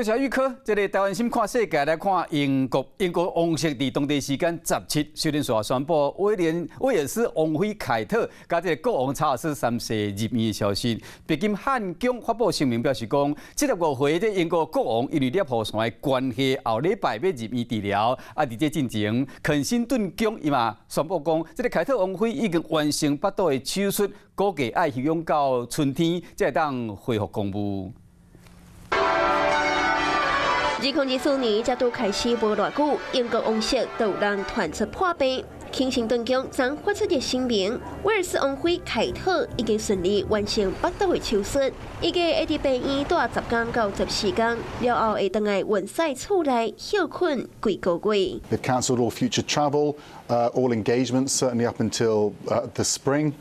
小玉科，這个台灣心看世界來看英國，英國王室佇當地時間17，雖然煞宣布威廉威爾斯王妃凱特佮這个國王查爾斯三世入院的消息。白金漢宮發布聲明表示講，75歲的英國國王因為攝護腺的關係，後禮拜欲入院治療。啊，佇這進前，肯辛頓宮伊嘛宣布講，這个凱特王妃已經完成腹肚的手術，估計愛休養到春天，才會當恢復公務。2024年才拄開始無偌久，英國王室就有人傳出破病。肯辛頓宮昨發出的聲明，威爾斯王妃凱特已經順利完成腹肚的手術，預計會佇病院蹛10工到14工，了後會轉來溫賽厝內歇睏幾個月。 They've cancelled all future travel, all engagements, certainly up until the spring.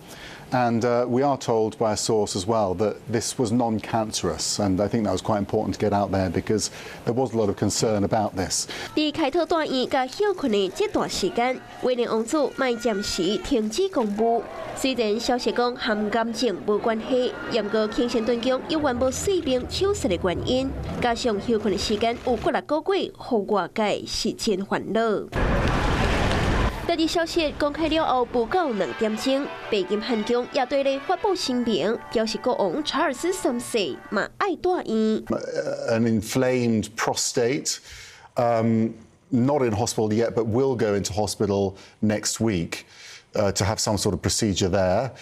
And we are told by a source as well that this was non-cancerous, and I think that was quite important to get out there because there was a lot of concern about this. 佇凱特蹛院佮歇睏的這段時間，威廉王子嘛暫時停止公務。雖然消息講和癌症無關係，毋過肯辛頓宮猶原無說明手術的原因，加上歇睏的時間有幾若個月，予外界是真煩惱。這個消息公開了後，不到2點鐘，白金漢宮也對咧發布聲明，表示國王查爾斯三世嘛愛蹛院。 An inflamed prostate, not in hospital yet, but will go into hospital next week to have some sort of procedure there.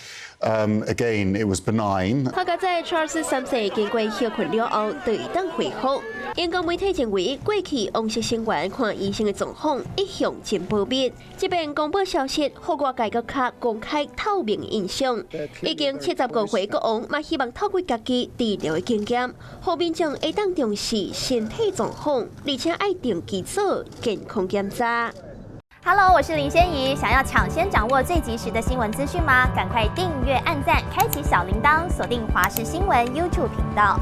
Again, it was benign. 好佳哉查爾斯三世經過歇睏了後，就會當恢復。英國媒體認為，過去王室成員看醫生的狀況一向真保密，這擺公布消息，予外界閣較公開透明印象。已經75歲國王嘛，希望透過家己治療的經驗，予民眾會當重視身體狀況，而且愛定期做健康檢查。 Hello，我是林仙怡。想要搶先掌握最及時的新聞資訊嗎？趕快訂閱、按讚、開啟小鈴鐺，鎖定華視新聞 YouTube 頻道。